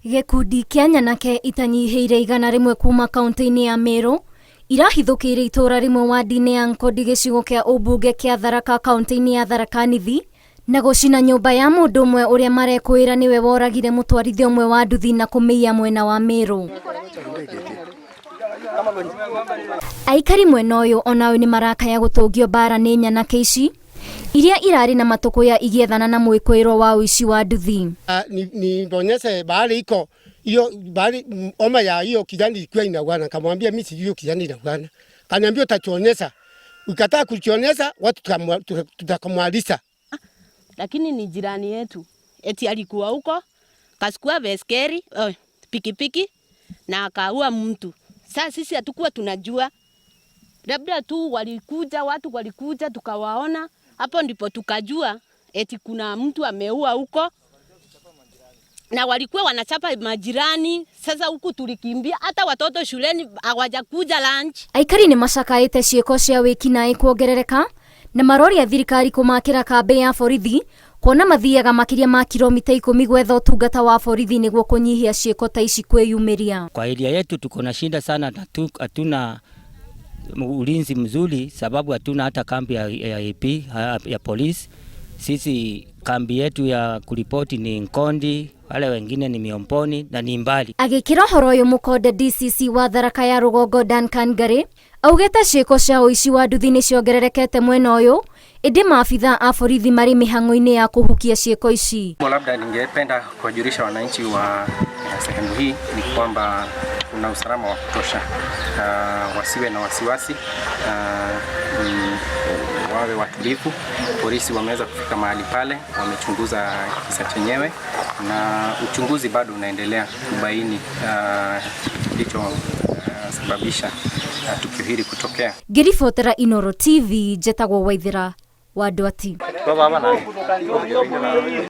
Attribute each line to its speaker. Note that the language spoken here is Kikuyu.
Speaker 1: Gĩkundi kĩa nyanake itanyihĩire 100 kuma kaunti-inĩ ya Meru irahithũkĩire itũra rĩmwe wadi-inĩ ya Nkondi gĩcigo kĩa ũmbunge kĩa Tharaka kaunti-inĩ ya Tharaka Nithi na gũcina nyũmba ya mũndũ ũmwe ũrĩa marekũĩra nĩwe woragire mũtwarithia ũmwe wa nduthi na kũmĩiya mwena wa Meru. Aikari mwena ũyũ onao nĩ marakaya gũtũngio mbara nĩ nyanake ici iria irarĩ na matũkũya igĩethana na mwĩkũĩrwo wa ũici wa nduthi.
Speaker 2: Nibonyeshe bahali iko hiyo bahali oma ya hiyo kijana ilikuwa inauana. Kamwambia mimi sijui hiyo kijana inauana. Kaniambia utatuonyesha. Ukataa kutuonyesha watu tutakamwalisa.
Speaker 3: Lakini ni jirani yetu. Eti alikuwa huko kasukua baiskeli, oh, pikipiki na akaua mtu. Sasa sisi hatukuwa tunajua. Labda tu walikuja, watu walikuja tukawaona, hapo ndipo tukajua eti kuna mtu ameua huko. Na walikuwa wanachapa majirani. Sasa huku tulikimbia, hata watoto shuleni hawajakuja lunch.
Speaker 1: Aikari nĩ macakaĩte ciĩko cia wĩkinaĩ kuongerereka na maroria thirikari kũmakĩra kambĩ ya borithi kuona mathiaga makĩria ma kilomita 10 gwetha ũtungata wa borithi nĩguo kũnyihia ciĩko ta ici kwĩyumĩria.
Speaker 4: Kwa area yetu tuko na shida sana, hatuna ulinzi mzuri sababu hatuna hata kambi ya AP ya polisi. Sisi kambi yetu ya kuripoti ni Nkondi, wale wengine ni Miomboni na ni mbali.
Speaker 1: Agĩkĩra ũhoro ũyũ mũkonde DCC wa Tharaka ya Rũgongo Duncan Ngari augĩte ciĩko cia ũici wa nduthi nĩ ciongererekete mwena ũyũ ĩndĩ maabitha a borithi marĩ mĩhang'o-inĩ ya kũhukia ciĩko ici.
Speaker 5: Labda ningependa kuwajulisha wananchi wa sehemu hii ni kwamba kuna usalama wa kutosha. Wasiwe na wasiwasi, wawe watulivu. Polisi wameweza kufika mahali pale, wamechunguza kisa chenyewe na uchunguzi bado unaendelea kubaini kilicho sababisha tukio hili kutokea.
Speaker 1: Ngĩribotera Inooro TV njetagwo Waithera wa Ndwati.